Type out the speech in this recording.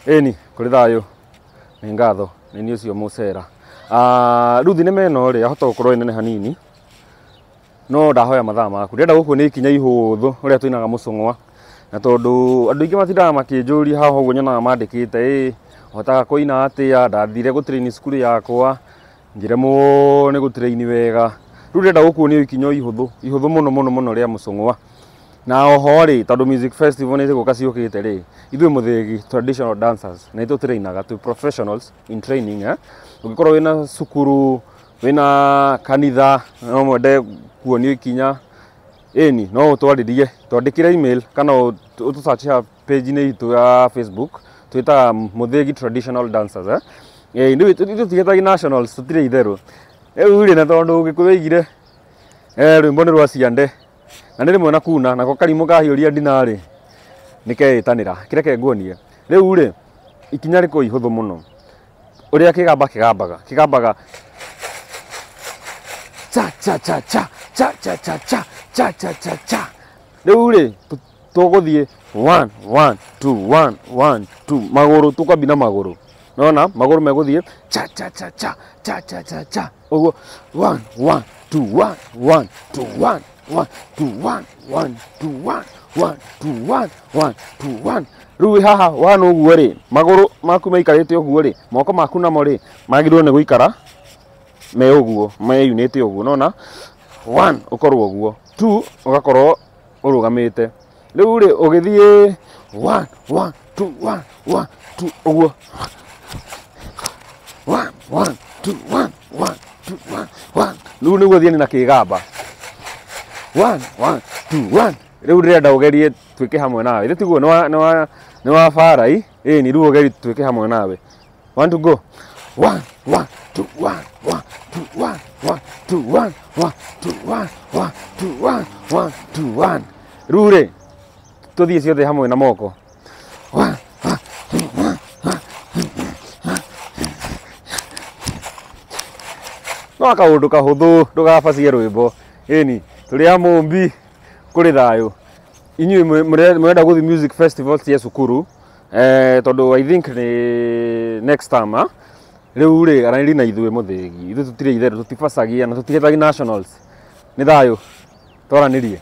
Ĩni, kũrĩ thayũ, nĩ ngatho, nĩ niĩ ũcio mũcera. Rĩu thinema ĩno rĩ, yahota gũkorwo ĩ nene hanini, no ndahoya mathaa maku. Ndĩrenda gũkuonia ikinya ihũthũ ũrĩa tũinaga mũcũng'wa, na tondũ andũ aingĩ matindaga makĩnjũria haha ũguo nyonaga mandĩkĩte ĩ, ũhotaga kũina atĩa, ndathire gũtrain cukuru yakwa, ngĩremwo nĩ gũtrain wega. Rĩu ndĩrenda gũkuonia ikinya ihũthũ, ihũthũ mũno mũno mũno rĩa mũcũng'wa. Na oho rĩ, tondũ music festival nĩ cigũka ciũkĩte rĩ, ithuĩ Mũthĩgi traditional dancers nĩ tũtrainaga, twĩ professionals in training eh. Ũngĩkorwo wĩna cukuru, wĩna kanitha, no mwende kuonio ikinya, ĩni no ũtwarĩrie, twandĩkĩre email kana ũtũ search haha page-inĩ itũ ya Facebook, twĩtaga Mũthĩgi traditional dancers eh. Ĩĩ ithuĩ tũtiĩtaga nationals, tũtirĩ itherũ. Rĩu rĩ, na tondũ Gĩkũyũ oigire rwĩmbo nĩ rwa ciande, na nĩ rĩmwe na kuna, nako karimũ kahiũria ndinarĩ nĩ keĩtanĩra. Kĩreke nguonie. Rĩu rĩ, ikinya rĩkoragwo ihũthũ mũno. Ũrĩa kĩgamba kĩgambaga, kĩgambaga cha cha cha cha cha cha cha cha cha cha cha cha. Rĩu rĩ, tũgũthiĩ 1 1 2 1 1 2, magũrũ tũkwambia na magũrũ. Nona magũrũ megũthiĩ cha cha cha cha cha cha cha cha, ũguo 1 1 2 1 1 2 1 1 2 1 1 2 1 1 2 1 1 2 1. Rĩu wĩ haha wana ũguo rĩ, magũrũ maku maikarĩte ũguo rĩ, moko maku namo rĩ magĩrĩirwo nĩ gũikara me ũguo, meyunĩte ũguo. Nona 1 ũkorwo ũguo, 2 ũgakorwo ũrũgamĩte. Rĩu rĩ, ũgĩthiĩ 1 1 2 1 1 2 ũguo, 1 1 2 1 1 2 1 1. Rĩu nĩguo thiĩ na kĩgamba 1 1 2 1. Rĩu ndĩrenda ũgerie twĩke hamwe nawe, ithe tiguo nĩ wa bara i ĩni. Rĩu ũgerie twĩke hamwe nawe. 1 to go, 1 1 2 1 1 2 1 1 2 1 1 2 1 1 2 1 1 2 1. Rĩu rĩ, tũthiĩ ciothe hamwe na moko. 1 1 2 1. No kaũndũ kahũthũ, ndũgabacie rwĩmbo. Ĩni, tũrĩ a Mũmbi, kũrĩ thayũ. Inyuĩ mũrenda gũthiĩ music festival cia cukuru, tondũ I think nĩ next time, ah? Rĩu rĩ, aranĩri na ithuĩ Mũthĩgi, ithuĩ tũtirĩ itherũ, tũtibacagia na tũtigĩtagi nationals. Nĩ thayũ, twaranĩrie.